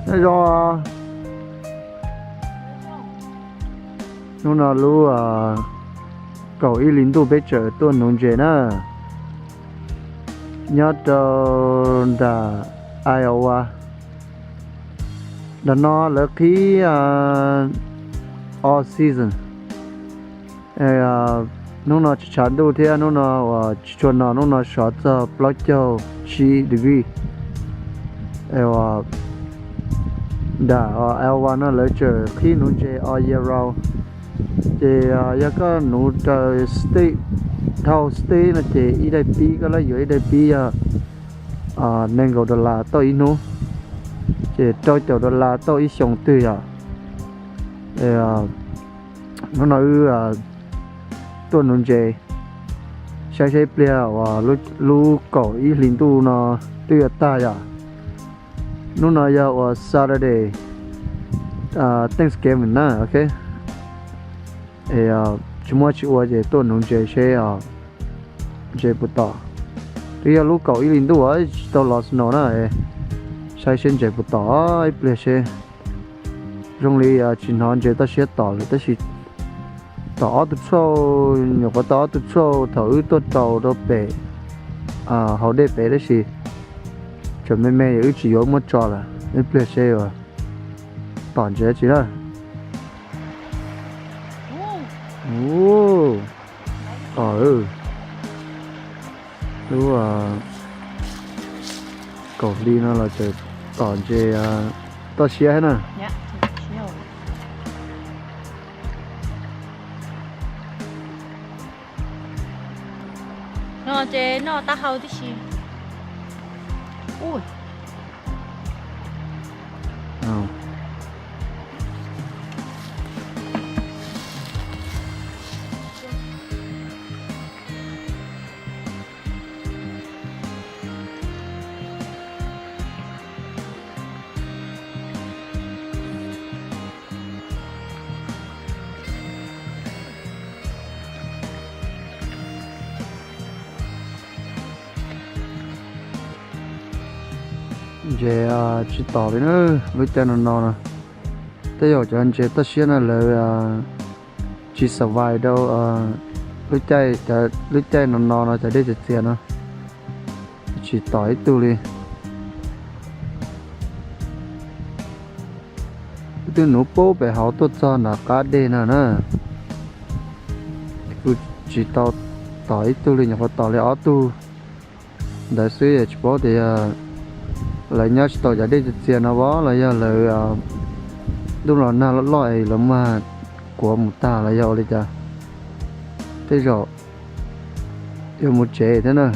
Nyob zoo, hnub no lub kaum ib hlis ntuj peb tseem tuaj nuv ntses na, nyob rau nram Iowa. Nram no lawv qhib off season. Hnub no tsis tshav ntuj thiab, hnub no uas tsis tshua no, hnub no sov txog plaub caug tsib degree. Nram Iowa no lawv tseem qhib nuv ntses all year round. Ces yog koj nuv raws state, dhau state no ces ib daim pib, koj lab yuav ib daim pib yog nees nkaum dollar tauj ib hnub, ces rau caum dollar tauj ib xyoos twg yom. Hnub no wb tuaj nuv ntses, saib seb ib pliag uas lub kaum ib hlis ntuj no twb yuav tag yom. Hnub no yog uas Saturday, Thanksgiving na, ok. Es tsis muaj tsis ua ces tuaj nuv ntses seb ntses puas tom. Twb yog lub kaum ib hlis ntuj tsis tau los snow na, saib seb ntses puas tom ib pliag seb. Zoo li tsis hnov ntses toj siab tom lawm tab sis tom ob tug tshauj, nyuam qhuav tom ob tug tshauj thaum wb tuaj rau rau pem hauv dej pem tab sis tseem me me, wb tsis yuav muab tso lawm, ib pliag seb tom ntses tsi na. Tom, lub kaum hli no los tseem tom ntses toj siab thiab na. No ces noj taub hau tib si. Ntses tsis tom li na, lub caij no no no. Tej zaum cov ntses toj siab no lawv tsis survive rau lub caij, lub caij no no no cov dej txias txias no. Tsis tom ib tug li. Wb twb nuv pub pem hauv tuaj txog nram qab dej no na. Kuj tsis tau tom ib tug li, nyuam qhuav tom li ob tug ntawd xwb, tsis paub tias yog lawv nyob tsis tau cov dej txias txias no as los yog lawv ntuj los nag loj loj es lawv mag kuav mus tag los yog ua li cas. Tej zaum yuav mus tsev thiab na.